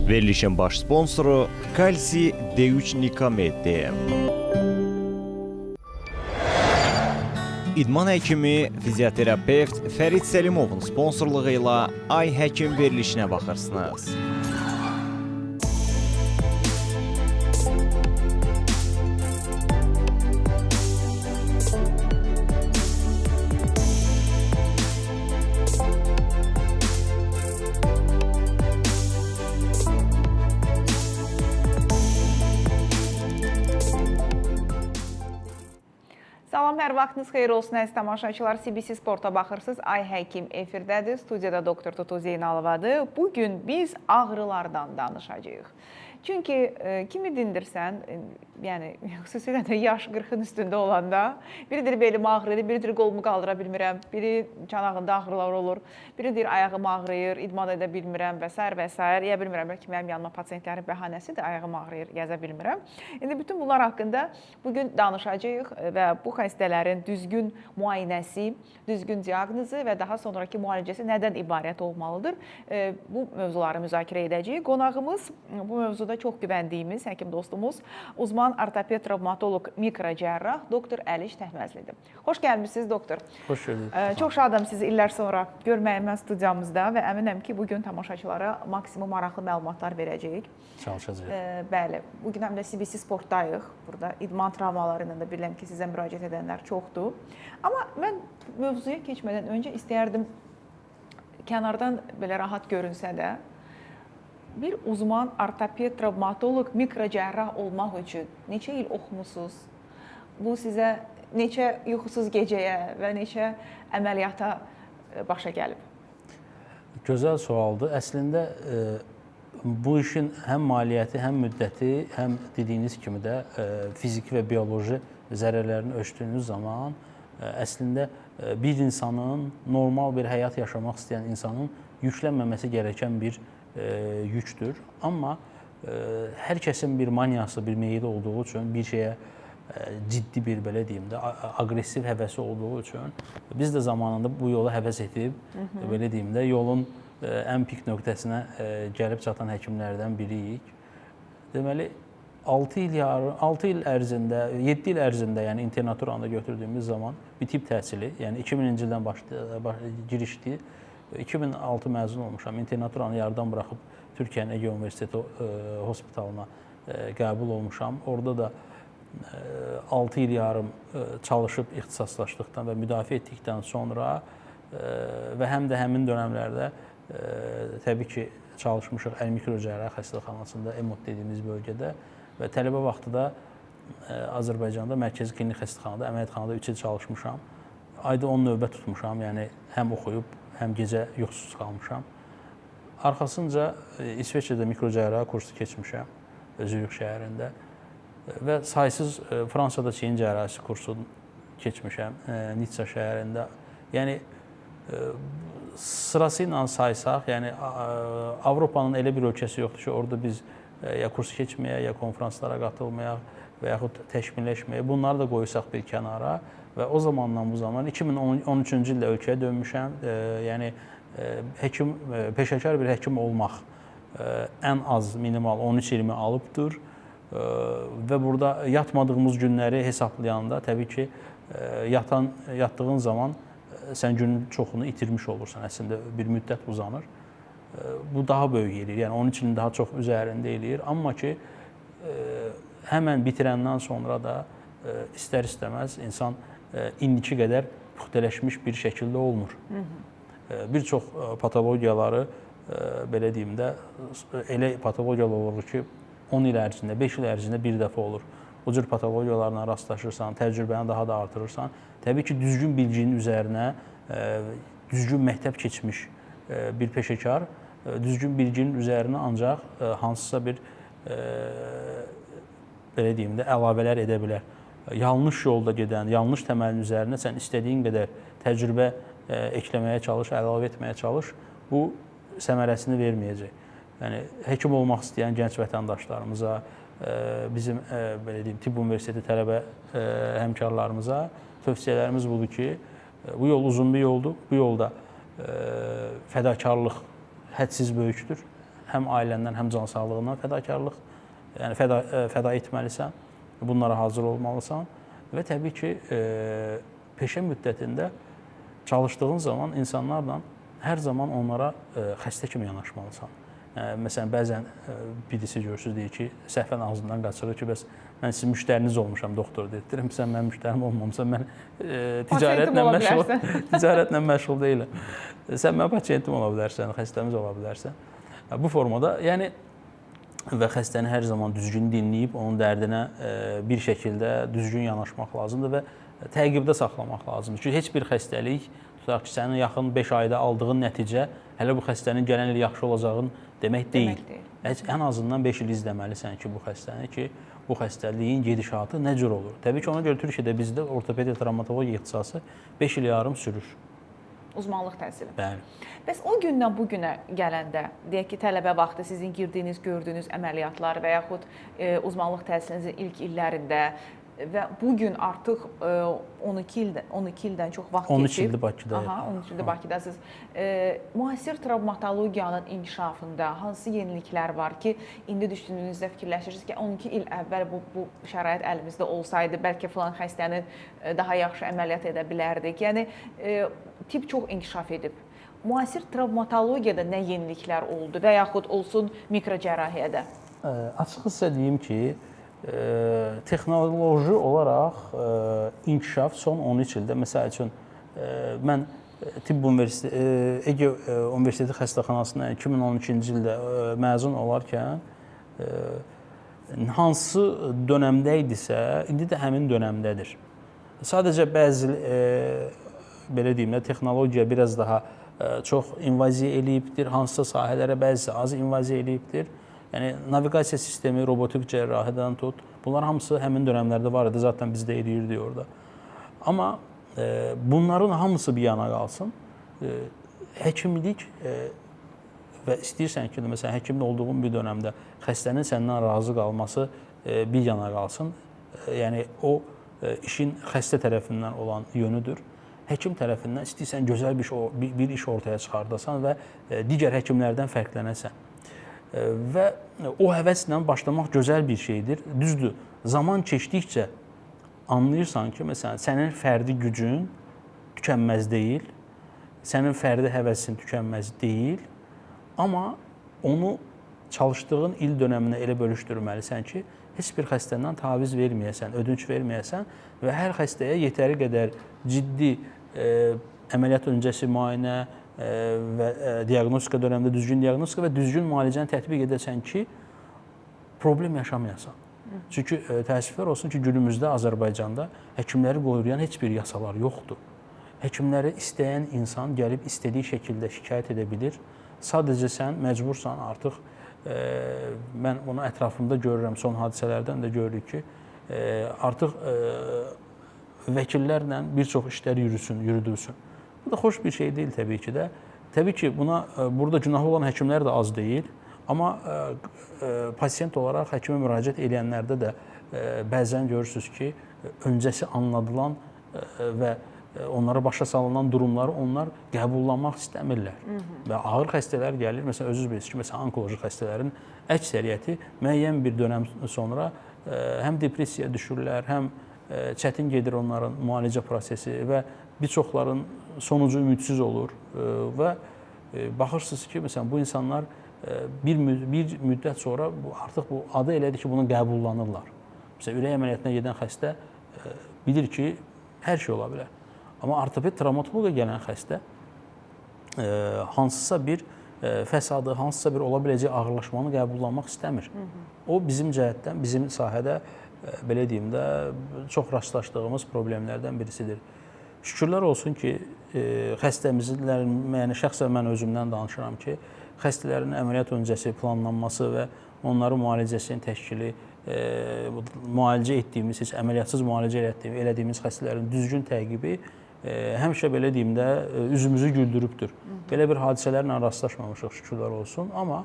Verilişin baş sponsoru Kalsi D3 Nikomeddir. İdman həkimi, fizioterapevt Fərid Səlimovun sponsorluğu ilə Ay Həkim verilişinə baxırsınız. Salam, hər vaxtınız xeyir olsun əziz tamaşaçılar. CBC Sporta baxırsınız. Ay Həkim efirdədir. Studiyada doktor Tutu Zeynalovadır. Bu gün biz ağrılardan danışacağıq. Çünki kimi dindirsən, yəni xüsusilə də yaş 40-ın üstündə olanda, biridir belim ağrıyır, biridir qolumu qaldıra bilmirəm, biri çanağında ağrılar olur, biri deyir ayağım ağrıyır, idman edə bilmirəm və sair və sair. Ya bilmirəm, bəlkə mənim yanıma pasientlərin bəhanəsidir, ayağım ağrıyır, gəzə bilmirəm. İndi bütün bunlar haqqında bugün danışacağıq və bu xəstələrin düzgün müayinəsi, düzgün diaqnozu və daha sonrakı müalicəsi nədən ibarət olmalıdır? Bu mövzuları müzakirə edəcəyik. Qonağımız bu mövzuda çox güvəndiyimiz həkim dostumuz, uzman ortoped travmatoloq mikrocərrah doktor Əliş Təhməzlidir. Xoş gəlmisiniz doktor. Xoş gördük. Çox şadam sizi illər sonra görməyimə studiyamızda və əminəm ki, bugün tamaşaçılara maksimum maraqlı məlumatlar verəcəyik. Çalışacağıq. Bəli, bugün həm də CBC Sportdayıq. Burada idman travmaları ilə də bilirəm ki, sizə müraciət edənlər çoxdur. Amma mən mövzuya keçmədən öncə istəyərdim kənardan belə rahat görünsə də bir uzman ortoped travmatoloq mikrocərrah olmaq üçün neçə il oxumusunuz? Bu sizə neçə yuxusuz gecəyə və neçə əməliyyata başa gəlib? Gözəl sualdır. Əslində bu işin həm maliyyəti, həm müddəti, həm dediyiniz kimi də fiziki və bioloji zərərlərini ölçdüyünüz zaman əslində bir insanın, normal bir həyat yaşamaq istəyən insanın yüklənməməsi gerəkən bir yükdür. Amma hər kəsin bir maniyası, bir meyili olduğu üçün, bir şeyə ciddi bir, belə deyim də, aqressiv həvəsi olduğu üçün biz də zamanında bu yola həvəs edib, belə deyim də, yolun ən pik nöqtəsinə gəlib çatan həkimlərdən biriyik. Deməli, 6 il yarım, 6 il ərzində, 7 il ərzində, yəni internaturanı da götürdüyümüz zaman bir tibb təhsili, yəni 2000-ci ildən girişdi. 2006 məzun olmuşam. İnternaturanı yarıdan buraxıb Türkiyənin Ege Universiteti hospitalına qəbul olmuşam. Orada da 6 il yarım çalışıb ixtisaslaşdıqdan və müdafiə etdikdən sonra və həm də həmin dönəmlərdə təbii ki, çalışmışıq əl mikrocərrahi xəstəxanasında, EMOD dediyimiz bölgədə və tələbə vaxtı da Azərbaycanda Mərkəzi Klinik Xəstəxanada, əməliyyatxanada 3 il çalışmışam. Ayda 10 növbə tutmuşam, yəni həm oxuyub, həm gecə yuxusuz qalmışam. Arxasınca İsveçrədə mikrocərrahi kursu keçmişəm, Zürix şəhərində və saysız Fransada çiyin cərrahisi kursu keçmişəm, Nitsa şəhərində. Yəni sırası ilə saysaq, yəni Avropanın elə bir ölkəsi yoxdur ki, orada biz ya kurs keçməyə, ya konfranslara qatılmayaq və yaxud təkmilləşməyə, bunları da qoysaq bir kənara və o zamandan bu zaman 2013-cü ildə ölkəyə dönmüşəm. Yəni həkim, peşəkar bir həkim olmaq ən az minimal 13-20 alıbdır və burada yatmadığımız günləri hesablayanda təbii ki, yatdığın zaman sən günün çoxunu itirmiş olursan, əslində bir müddət uzanır. Bu daha böyük eləyir, yəni 13 ilin daha çox üzərində eləyir. Amma ki, həmən bitirəndən sonra da istər-istəməz insan indiki qədər püxtələşmiş bir şəkildə olmur. Bir çox patologiyaları, belə deyim də, elə patologiyalar olur ki, 10 il ərzində, 5 il ərzində bir dəfə olur. O cür patologiyalarla rastlaşırsan, təcrübəni daha da artırırsan. Təbii ki, düzgün bilginin üzərinə, düzgün məktəb keçmiş bir peşəkar, düzgün bilginin üzərinə ancaq hansısa bir, belə deyim də, əlavələr edə bilər. Yanlış yolda gedən, yanlış təməlin üzərinə sən istədiyin qədər təcrübə ekləməyə çalış, əlavə etməyə çalış, bu səmərəsini verməyəcək. Yəni, həkim olmaq istəyən gənc vətəndaşlarımıza, bizim, belə deyim, tibb universiteti tələbə həmkarlarımıza tövsiyələrimiz budur ki, bu yol uzun bir yoldur. Bu yolda fədakarlıq hədsiz böyükdür. həm ailəndən, həm can sağlığından fədakarlıq, yəni fəda etməlisən. Bunlara hazır olmalısan və təbii ki, peşə müddətində çalışdığın zaman insanlarla hər zaman onlara xəstə kimi yanaşmalısan. Məsələn, bəzən birisi görürsüz deyir ki, səhvən ağzından qaçırır ki, bəs mən sizin müştəriniz olmuşam, doktor deyir. Deyirəm, sən mənim müştərim olmamısan, mən ticarətlə məşğul deyiləm. Sən mənim pasiyentim ola bilərsən, xəstəmiz ola bilərsən. Bu formada, yəni və xəstəni hər zaman düzgün dinləyib, onun dərdinə bir şəkildə düzgün yanaşmaq lazımdır və təqibdə saxlamaq lazımdır. Çünki heç bir xəstəlik, tutaq ki, sənin yaxın 5 ayda aldığın nəticə hələ bu xəstənin gələn il yaxşı olacağın demək deyil. Ən azından 5 il izləməlisən ki, bu xəstəni ki, bu xəstəliyin gedişatı nə cür olur. Təbii ki, ona görə Türkiyədə bizdə ortopediya travmatologiya ixtisası 5 il yarım sürür. Uzmanlıq təhsili. Bəli. Bəs o gündən bu günə gələndə, deyək ki, tələbə vaxtı sizin girdiyiniz, gördüyünüz əməliyyatlar və yaxud uzmanlıq təhsilinizin ilk illərində və bu gün artıq 12 ildən çox vaxt keçib. 13 ildir Bakıda. Aha, 13 ildir Bakıdasınız. Müasir travmatologiyanın inkişafında hansı yeniliklər var ki, indi düşündüyünüzdə fikirləşirsiniz ki, 12 il əvvəl bu şərait əlimizdə olsaydı, bəlkə filan xəstənin daha yaxşı əməliyyat edə bilərdik. Yəni, tibb çox inkişaf edib. Müasir travmatologiyada nə yeniliklər oldu və yaxud olsun mikrocərrahiyyədə? Açığı sizə deyim ki, texnoloji olaraq inkişaf son 13 ildə, məsəl üçün, mən Tibb Universiteti, Ege Universiteti xəstəxanasından 2012-ci ildə məzun olarkən hansı dönəmdə idisə, indi də həmin dönəmdədir. Sadəcə bəzi, belə deyim də, texnologiya biraz daha çox invaziya eləyibdir, hansısa sahələrə bəzisi az invaziya eləyibdir. Yəni, naviqasiya sistemi, robotik cərrahidən tut, bunlar hamısı həmin dönəmlərdə var idi, zaten biz də eləyirdik orada. Amma bunların hamısı bir yana qalsın, həkimlik və istəyirsən ki, məsələn, həkimli olduğun bir dönəmdə xəstənin səndən razı qalması bir yana qalsın, yəni o işin xəstə tərəfindən olan yönüdür. Həkim tərəfindən istəyirsən gözəl bir iş ortaya çıxardasan və digər həkimlərdən fərqlənəsən. Və o həvəslə başlamaq gözəl bir şeydir. Düzdür, zaman keçdikcə anlayırsan ki, məsələn, sənin fərdi gücün tükənməz deyil, sənin fərdi həvəsin tükənməz deyil, amma onu çalışdığın il dönəminə elə bölüşdürməlisən ki, heç bir xəstəndən taviz verməyəsən, ödünc verməyəsən və hər xəstəyə yetəri qədər ciddi əməliyyat öncəsi müayinə və diaqnostika dönəmində düzgün diaqnostika və düzgün müalicəni tətbiq edəsən ki, problem yaşamayasan. Çünki təəssüflər olsun ki, günümüzdə Azərbaycanda həkimləri qoruyan heç bir yasalar yoxdur. Həkimləri istəyən insan gəlib istədiyi şəkildə şikayət edə bilir. Sadəcə sən məcbursan artıq, mən onu ətrafımda görürəm, son hadisələrdən də görürük ki, artıq vəkillərlə bir çox işlər yürüdülsün. Bu da xoş bir şey deyil təbii ki də. Təbii ki, buna burada günahlı olan həkimlər də az deyil, amma pasiyent olaraq həkimə müraciət edənlərdə də bəzən görürsünüz ki, öncəsi anladılan və onlara başa salınan durumları onlar qəbullanmaq istəmirlər. Və ağır xəstələr gəlir, məsələn, özünüz bilirsiniz ki, məsələn, onkoloji xəstələrin əksəriyyəti müəyyən bir dönəm sonra həm depressiyaya düşürlər, həm çətin gedir onların müalicə prosesi və bir çoxların sonucu ümidsiz olur və baxırsınız ki, məsələn, bu insanlar bir müddət sonra artıq bu adı elədir ki, bunu qəbullanırlar. Məsələn, ürək əməliyyatına gedən xəstə bilir ki, hər şey ola bilər. Amma ortoped travmatoloqa gələn xəstə hansısa bir fəsadı, hansısa bir ola biləcək ağırlaşmanı qəbullanmaq istəmir. O bizim cəhətdən, bizim sahədə, belə deyim də, çox rastlaşdığımız problemlərdən birisidir. Şükürlər olsun ki, xəstəmizin, yəni şəxsən mən özümdən danışıram ki, xəstələrin əməliyyat öncəsi planlanması və onların müalicəsinin təşkili, müalicə etdiyimiz, heç əməliyyatsız müalicə elədiyimiz xəstələrin düzgün təqibi həmişə belə deyim də üzümüzü güldürübdür. Belə bir hadisələrlə rastlaşmamışıq, şükürlər olsun. Amma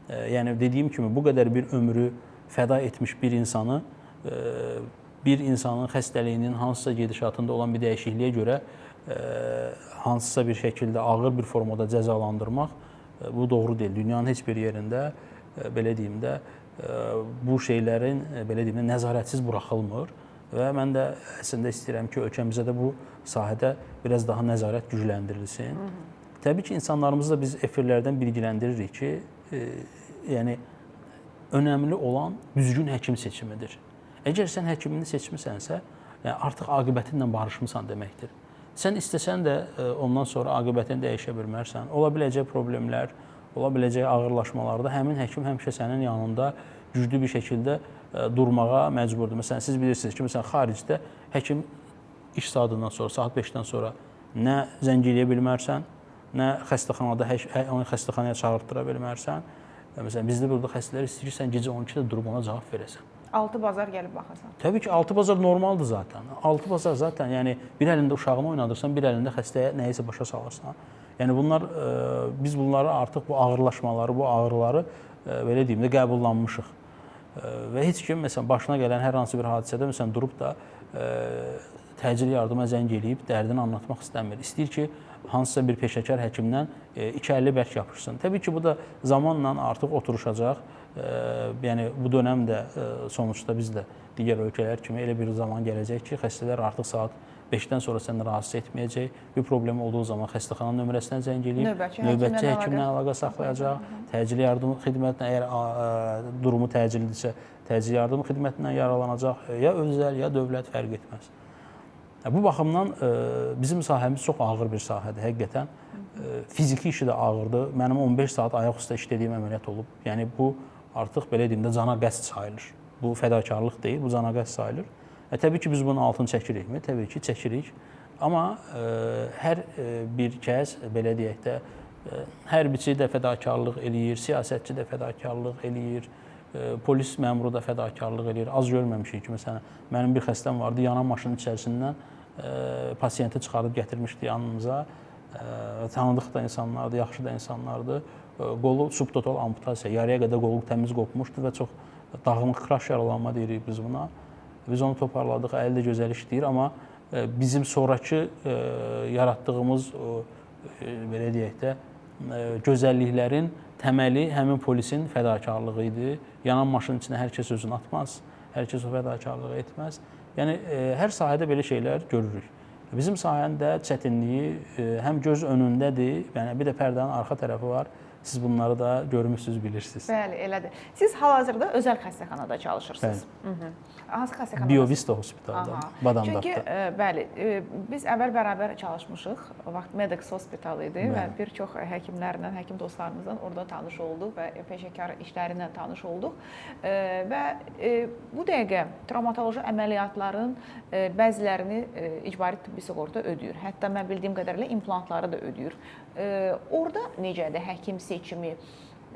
yəni dediyim kimi bu qədər bir ömrü fəda etmiş bir insanı, bir insanın xəstəliyinin hansısa gedişatında olan bir dəyişikliyə görə hansısa bir şəkildə ağır bir formada cəzalandırmaq Bu doğru deyil. Dünyanın heç bir yerində belə deyim də bu şeylərin belə deyim də nəzarətsiz buraxılmır və mən də əslində istəyirəm ki, ölkəmizdə də bu sahədə biraz daha nəzarət gücləndirilsin. Hı -hı. Təbii ki, insanlarımızı da biz efirlərdən bilgiləndiririk ki, yəni önəmli olan düzgün həkim seçimidir. Əgər sən həkimini seçmisənsə, yəni artıq aqibətinlə barışmısan deməkdir. Sən istəsən də ondan sonra aqibətini dəyişə bilmərsən. Ola biləcək problemlər, ola biləcək ağırlaşmalarda həmin həkim həmişə sənin yanında güclü bir şəkildə durmağa məcburdur. Məsələn, siz bilirsiniz ki, məsələn, xaricdə həkim iş saatından sonra, saat 5-dən sonra nə zəng eləyə bilmərsən, nə xəstəxanada onu xəstəxanaya çağırtdıra bilmərsən. Məsələn, bizdə burada xəstələr istəyir sən gecə 12-də durub ona cavab verəsən. Altı bazar gəlib baxasan. Təbii ki, altı bazar normaldır zaten. Altı bazar zaten, yəni bir əlində uşağını oynadırsan, bir əlində xəstəyə nəyisə başa salırsan. Yəni bunlar biz bunları artıq bu ağırlaşmaları, bu ağrıları belə deyim də qəbullanmışıq. Və heç kim məsələn başına gələn hər hansı bir hadisədə məsələn durub da təcili yardıma zəng eləyib dərdini anlatmaq istəmir. İstəyir ki, hansısa bir peşəkar həkimdən iki əlli bərk yapışsın. Təbii ki, bu da zamanla artıq oturuşacaq. Yəni bu dönəm də sonuçda biz də digər ölkələr kimi elə bir zaman gələcək ki, xəstələr artıq saat 5-dən sonra səni rahatsız etməyəcək. Bir problem olduğu zaman xəstəxana nömrəsinə zəng eləyib, növbətçi həkimlə əlaqə saxlayacaq, təcili yardım xidmətinə əgər durumu təcillidirsə, təcili yardım xidmətindən yararlanacaq. Ya özəl, ya dövlət fərq etməz. Bu baxımdan bizim sahəmiz çox ağır bir sahədir həqiqətən. Fiziki işi də ağırdır. Mənim 15 saat ayaq üstə işlədiyim əməliyyat olub. Yəni bu artıq belə deyim də cana qəsd sayılır. Bu fədakarlıq deyil, bu cana qəsd sayılır. Təbii ki, biz bunun altını çəkirikmi? Təbii ki, çəkirik. Amma hər bir kəs, belə deyək də, hərbiçi də fədakarlıq eləyir, siyasətçi də fədakarlıq eləyir, polis məmuru da fədakarlıq eləyir. Az görməmişik ki, məsələn, mənim bir xəstəm vardı, yanan maşının içərisindən pasiyenti çıxarıb gətirmişdi yanımıza. Tanıdıq da insanlardı, yaxşı da insanlardı. Qolu subtotal amputasiya, yarıya qədər qolu təmiz qopmuşdu və çox dağınıq kraş yaralanma deyirik biz buna. Biz onu toparladıq, əli də gözəl işləyir, amma bizim sonrakı yaratdığımız belə deyək də gözəlliklərin təməli həmin polisin fədakarlığı idi. Yanan maşının içinə hər kəs özünü atmaz, hər kəs o fədakarlığı etməz. Yəni hər sahədə belə şeylər görürük. Bizim sahənin də çətinliyi həm göz önündədir, yəni bir də pərdənin arxa tərəfi var. Siz bunları da görmüsünüz, bilirsiniz. Bəli, elədir. Siz hal-hazırda özəl xəstəxanada çalışırsınız. Bəli. Hansı xəstəxanada? Biovista Hospitalda, Badamdaqda. Çünki bəli, biz əvvəl bərabər çalışmışıq. O vaxt Medex Hospital idi. Bəli. Və bir çox həkimlərlə, həkim dostlarımızla orada tanış olduq və peşəkar işləri ilə tanış olduq. Və bu dəqiqə travmatoloji əməliyyatların bəzilərini icbari tibbi sığorta ödəyir. Hətta mən bildiyim qədərilə implantları da ödəyir. Orada necədir həkim seçimi?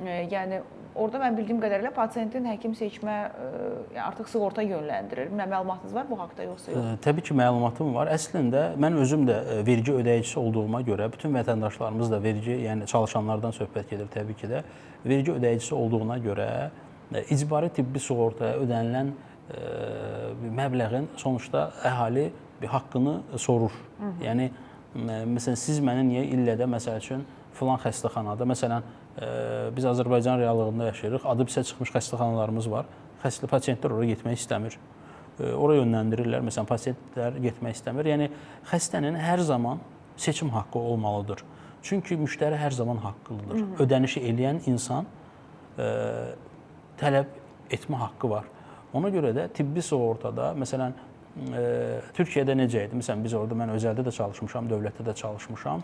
Yəni orada mən bildiyim qədərilə pasiyentin həkim seçmə artıq sığorta yönləndirir. Məlumatınız var bu haqda yoxsa yox? Təbii ki, məlumatım var. Əslində mən özüm də vergi ödəyicisi olduğuma görə bütün vətəndaşlarımız da vergi, yəni çalışanlardan söhbət gedir təbii ki də, vergi ödəyicisi olduğuna görə icbari tibbi sığortaya ödənilən məbləğin sonuçda əhali bir haqqını sorur. Hı -hı. Yəni məsələn siz məni niyə illə də məsəl üçün filan xəstəxanada, məsələn biz Azərbaycan reallığında yaşayırıq, adı bizə çıxmış xəstəxanalarımız var. Xəstə pasiyentlər ora getmək istəmir. Ora yönləndirirlər. Məsələn, pasiyentlər getmək istəmir. Yəni xəstənin hər zaman seçim haqqı olmalıdır. Çünki müştəri hər zaman haqqlıdır. Hı -hı. Ödənişi eləyən insan tələb etmə haqqı var. Ona görə də tibbi sığortada, məsələn, Türkiyədə necə idi? Məsələn, biz orada mən özəldə də çalışmışam, dövlətdə də çalışmışam.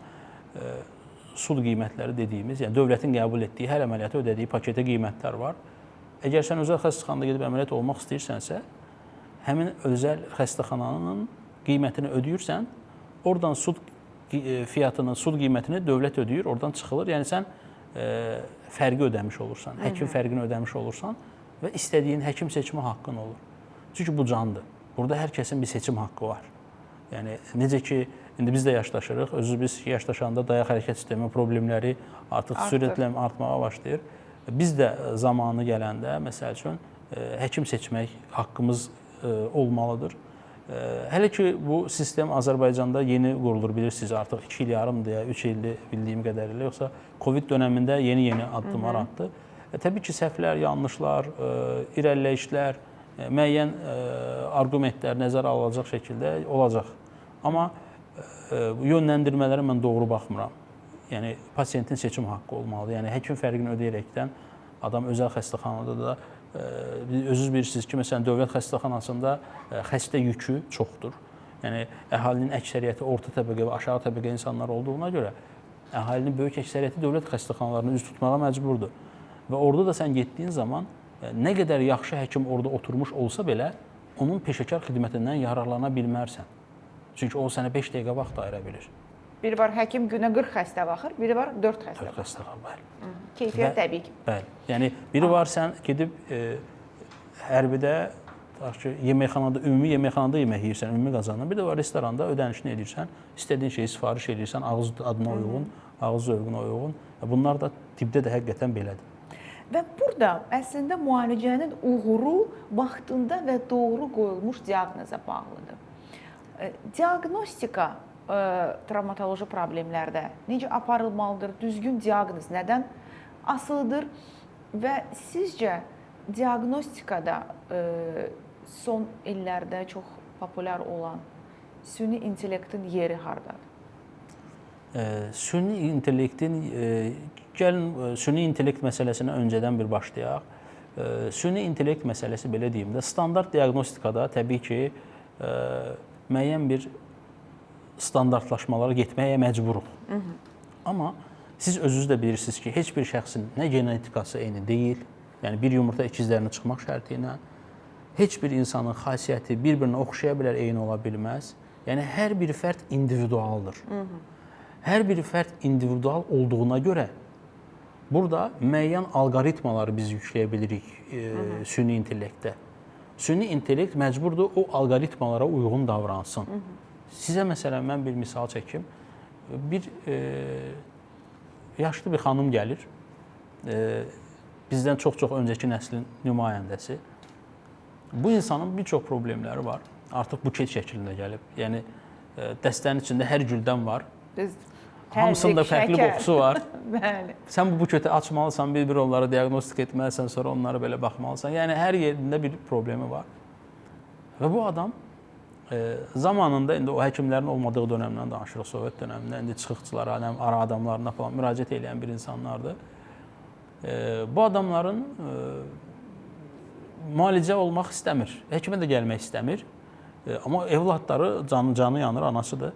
Sud qiymətləri dediyimiz, yəni dövlətin qəbul etdiyi hər əməliyyata ödədiyi paketə qiymətlər var. Əgər sən özəl xəstəxanada gedib əməliyyat olmaq istəyirsənsə, həmin özəl xəstəxananın qiymətini ödəyirsən, oradan sud fiyatını, sud qiymətini dövlət ödəyir, oradan çıxılır. Yəni sən fərqi ödəmiş olursan, həkim fərqini ödəmiş olursan və istədiyin həkim seçimi haqqın olur. Çünki bu candır. Burada hər kəsin bir seçim haqqı var. Yəni necə ki, indi biz də yaşlaşırıq, özü biz yaşlaşanda dayaq hərəkət sistemi problemləri artıq sürətlə artmağa başlayır. Biz də zamanı gələndə, məsəl üçün, həkim seçmək haqqımız olmalıdır. Hələ ki bu sistem Azərbaycanda yeni qurulur, bilirsiniz, artıq 2 il yarım deyə 3 ildir bildiyim qədərilə, yoxsa Covid dönəmində yeni-yeni addımlar atdı. Təbii ki, səhvlər, yanlışlar, irəliləyişlər, müəyyən arqumentlər nəzərə alınacaq şəkildə olacaq. Amma yönləndirmələrə mən doğru baxmıram. Yəni pasiyentin seçim haqqı olmalıdır. Yəni həkim fərqini ödəyərəkdən adam özəl xəstəxanada da özünüz bilirsiniz ki, məsələn, dövlət xəstəxanasında xəstə yükü çoxdur. Yəni əhalinin əksəriyyəti orta təbəqə və aşağı təbəqə insanlar olduğuna görə əhalinin böyük əksəriyyəti dövlət xəstəxanalarına üz tutmağa məcburdur. Və orada da sən getdiyin zaman nə qədər yaxşı həkim orada oturmuş olsa belə onun peşəkar xidmətindən yararlana bilmərsən. Çünki o sənə 5 dəqiqə vaxt ayıra bilir. Biri var həkim günə 40 xəstə baxır, biri var 4 xəstə. 4 xəstə baxır, bəli. Keyfiyyət təbii ki. Bəli. Yəni biri var sən gedib hərbidə tutaq ki, yeməkxanada, ümumi yeməkxanada yemək yeyirsən, ümumi qazandan. Bir də var restoranda ödənişini edirsən, istədiyin şeyi sifariş edirsən, ağız adına uyğun, ağız zövqünə uyğun. Bunlar da tibbdə də həqiqətən belədir. Və burada əslində müalicənin uğuru vaxtında və doğru qoyulmuş diaqnoza bağlıdır. Diaqnostika travmatoloji problemlərdə necə aparılmalıdır? Düzgün diaqnoz nədən asılıdır? Və sizcə diaqnostikada son illərdə çox populyar olan süni intellektin yeri hardadır? Süni intellektin, gəlin süni intellekt məsələsinə öncədən bir başlayaq. Süni intellekt məsələsi belə deyim də, standart diaqnostikada təbii ki, müəyyən bir standartlaşmalara getməyə məcburuq. Amma siz özünüz də bilirsiniz ki, heç bir şəxsin nə genetikası eyni deyil, yəni bir yumurta ikizlərinə çıxmaq şərti ilə, heç bir insanın xasiyyəti bir-birinə oxşaya bilər, eyni ola bilməz. Yəni hər bir fərd individualdır. Hər bir fərd individual olduğuna görə burada müəyyən alqoritmaları biz yükləyə bilirik süni intellektdə. Süni intellekt məcburdur o alqoritmalara uyğun davransın. Sizə məsələn mən bir misal çəkim. Bir yaşlı bir xanım gəlir. Bizdən çox-çox öncəki nəslin nümayəndəsi. Bu insanın bir çox problemləri var. Artıq buket şəklində gəlib. Yəni dəstənin içində hər güldən var. Düzdür. Hamısında fərqli qoxusu var. Bəli. Sən bu buketi açmalısan, bir-bir onları diaqnostik etməlisən, sonra onlara belə baxmalısan. Yəni hər yerində bir problemi var. Və bu adam zamanında indi o həkimlərin olmadığı dönəmdən danışırıq, Sovet dönəmində, indi çıxıqçılara, ara adamlarına falan müraciət edən bir insanlardır. Bu adamların müalicə olmaq istəmir, həkimə də gəlmək istəmir. Amma evladları canı yanır, anasıdır.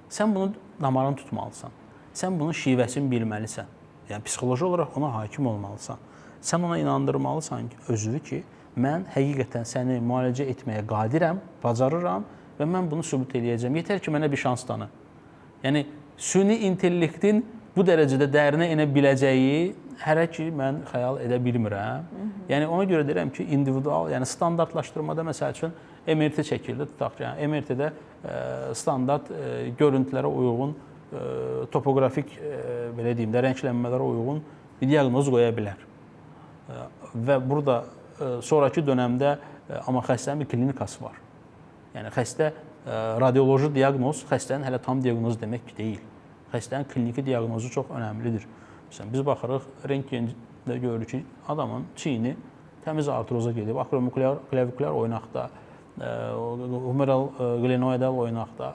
Sən bunu damarını tutmalısan. Sən bunun şivəsini bilməlisən. Yəni psixoloji olaraq ona hakim olmalısan. Sən ona inandırmalısan ki, özünü ki, mən həqiqətən səni müalicə etməyə qadirəm, bacarıram və mən bunu sübut eləyəcəm. Yetər ki, mənə bir şans tanı. Yəni süni intellektin bu dərəcədə dərinə enə biləcəyi hələ ki mən xəyal edə bilmirəm. Yəni ona görə deyirəm ki, individual, yəni standartlaşdırmada məsəl üçün MRT çəkildi, tutaq ki, yəni MRT-də standart görüntülərə uyğun, topoqrafik belə deyim də, rənglənmələrə uyğun bir diaqnoz qoya bilər. Və burada sonrakı dönəmdə amma xəstənin bir klinikası var. Yəni xəstə radioloji diaqnoz xəstənin hələ tam diaqnoz demək deyil. Xəstənin kliniki diaqnozu çox önəmlidir. Məsələn, biz baxırıq, rentgendə görürük ki, adamın çiyni təmiz artroza gedib, akromiklər, klaviklər oynaqda, humeral glenoidal oynaqda,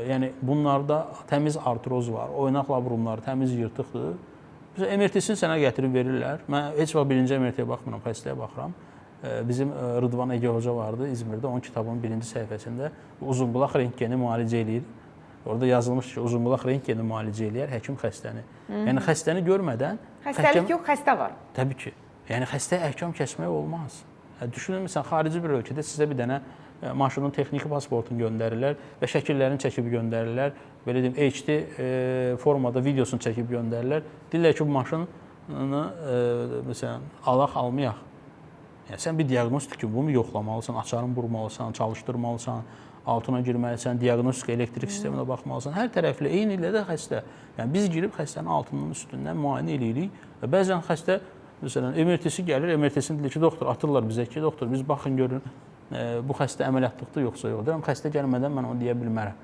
yəni bunlarda təmiz artroz var, oynaq labrumları təmiz yırtıqdır. Məsələn, MRT-sini sənə gətirib verirlər. Mən heç vaxt birinci MRT-yə baxmıram, xəstəyə baxıram. Bizim Rıdvan Ege Hoca vardı İzmirdə, onun kitabının birinci səhifəsində uzunqulaq rentgeni müalicə eləyir. Orada yazılmış ki, uzunqulaq rentgeni müalicə eləyər həkim xəstəni. Yəni xəstəni görmədən xəstəlik yox, xəstə var. Təbii ki. Yəni xəstəyə əhkam kəsmək olmaz. Düşünün, məsələn, xarici bir ölkədə sizə bir dənə maşının texniki pasportunu göndərirlər və şəkillərini çəkib göndərirlər. Belə deyim, HD formada videosunu çəkib göndərirlər. Deyirlər ki, bu maşını məsələn, alaq, almayaq. Yəni sən bir diaqnostik kimi bunu yoxlamalısan, açarını burmalısan, çalışdırmalısan, altına girməlisən, diaqnostik elektrik sisteminə baxmalısan. Hər tərəfli, eyni ilə də xəstə. Yəni biz girib xəstənin altından, üstündən müayinə eləyirik və bəzən xəstə məsələn MRT-si gəlir, MRT-sini deyir ki, doktor atırlar bizə ki, doktor biz baxın görün. bu xəstə əməliyyatlıqdır yoxsa yox. Deyirəm, xəstə gəlmədən mən onu deyə bilmərəm.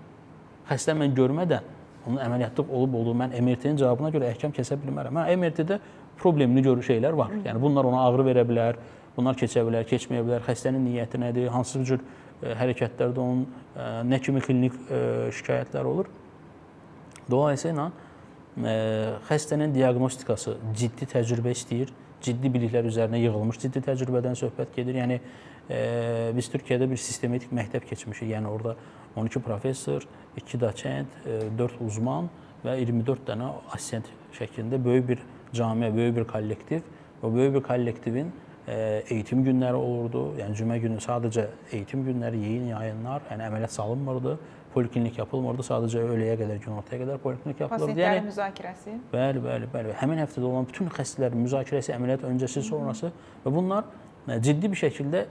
Xəstə mən görmədən onun əməliyyatılıq olub olduğu mən MRT-nin cavabına görə əhkam kəsə bilmərəm. Hə, MRT-də problemli görür şeylər var. Yəni bunlar ona ağrı verə bilər, bunlar keçə bilər, keçməyə bilər. Xəstənin niyyəti nədir, hansı cür hərəkətlərdə onun nə kimi klinik şikayətlər olur. Dolayısıyla xəstənin diaqnostikası ciddi təcrübə istəyir, ciddi biliklər üzərinə yığılmış ciddi təcrübədən söhbət gedir. Yəni biz Türkiyədə bir sistematik məktəb keçmişik. Yəni orada 12 professor, 2 doçent, 4 uzman və 24 dənə assistent şəklində böyük bir camia, böyük bir kollektiv. O böyük bir kollektivin eğitim günləri olurdu. Yəni cümə günü sadəcə eğitim günləri, yeyin yayınlar, yəni əməliyyat salınmırdı, poliklinik yapılmırdı. Sadəcə öğləyə qədər, günortaya qədər poliklinik yapılırdı. Pasiyentlərin Yəni müzakirəsi. bəli, bəli, bəli. Həmin həftədə olan bütün xəstələrin müzakirəsi, əməliyyat öncəsi, sonrası və bunlar ciddi bir şəkildə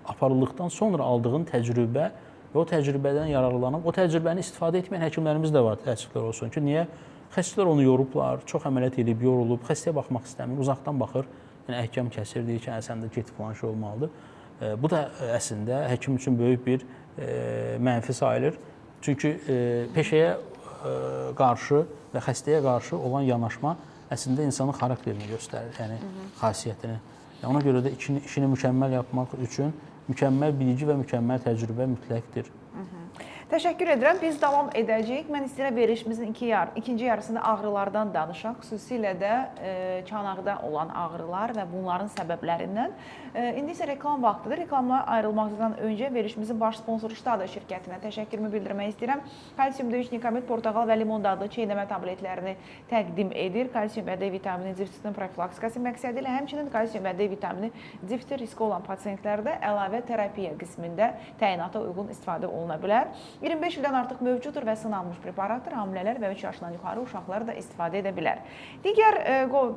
aparıldıqdan sonra aldığın təcrübə və o təcrübədən yararlanıb, o təcrübəni istifadə etməyən həkimlərimiz də var, təəssüflər olsun ki, niyə? Xəstələr onu yorublar, çox əməliyyat edib, yorulub, xəstəyə baxmaq istəmir, uzaqdan baxır, yəni əhkam kəsir, deyir ki, hə, sən də get falan şey olmalıdır. Bu da əslində həkim üçün böyük bir mənfi sayılır. Çünki peşəyə qarşı və xəstəyə qarşı olan yanaşma əslində insanın xarakterini göstərir, yəni xasiyyətini. Yəni ona görə də işini mükəmməl yapmaq üçün mükəmməl bilgi və mükəmməl təcrübə mütləqdir. Təşəkkür edirəm. Biz davam edəcəyik. Mən istəyirəm verilişimizin ikinci yarısında ağrılardan danışaq. Xüsusilə də çanaqda olan ağrılar və bunların səbəblərindən. İndi isə reklam vaxtıdır. Reklamla ayrılmazdan öncə verilişimizin baş sponsoru Stada şirkətinə təşəkkürümü bildirmək istəyirəm. Kalsium D3 Nikomed, portağal və limon dadlı çeynəmə tabletlərini təqdim edir. Kalsium və D vitamini defisitinin profilaktikası məqsədi ilə, həmçinin kalsium və D vitamini defisiti riski olan pasientlərdə əlavə terapiya qismində təyinata uyğun istifadə oluna bilər. 25 ildən artıq mövcuddur və sınanmış preparatdır. Hamilələr və 3 yaşdan yuxarı uşaqlar da istifadə edə bilər. Digər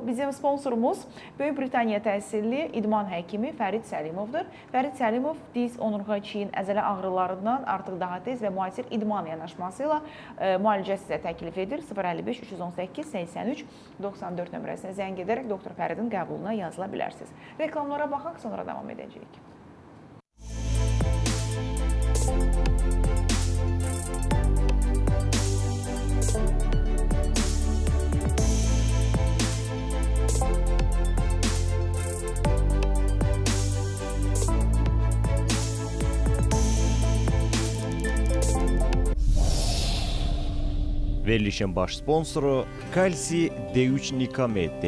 bizim sponsorumuz Böyük Britaniya təhsilli idman həkimi Fərid Səlimovdur. Fərid Səlimov diz, onurğa, çiyin, əzələ ağrılarından artıq daha tez və müasir idman yanaşması ilə müalicə sizə təklif edir. 055 318 83 94 nömrəsinə zəng edərək doktor Fəridin qəbuluna yazıla bilərsiniz. Reklamlara baxaq, sonra davam edəcəyik. Verilişin baş sponsoru Kalsi D3 Nikomed.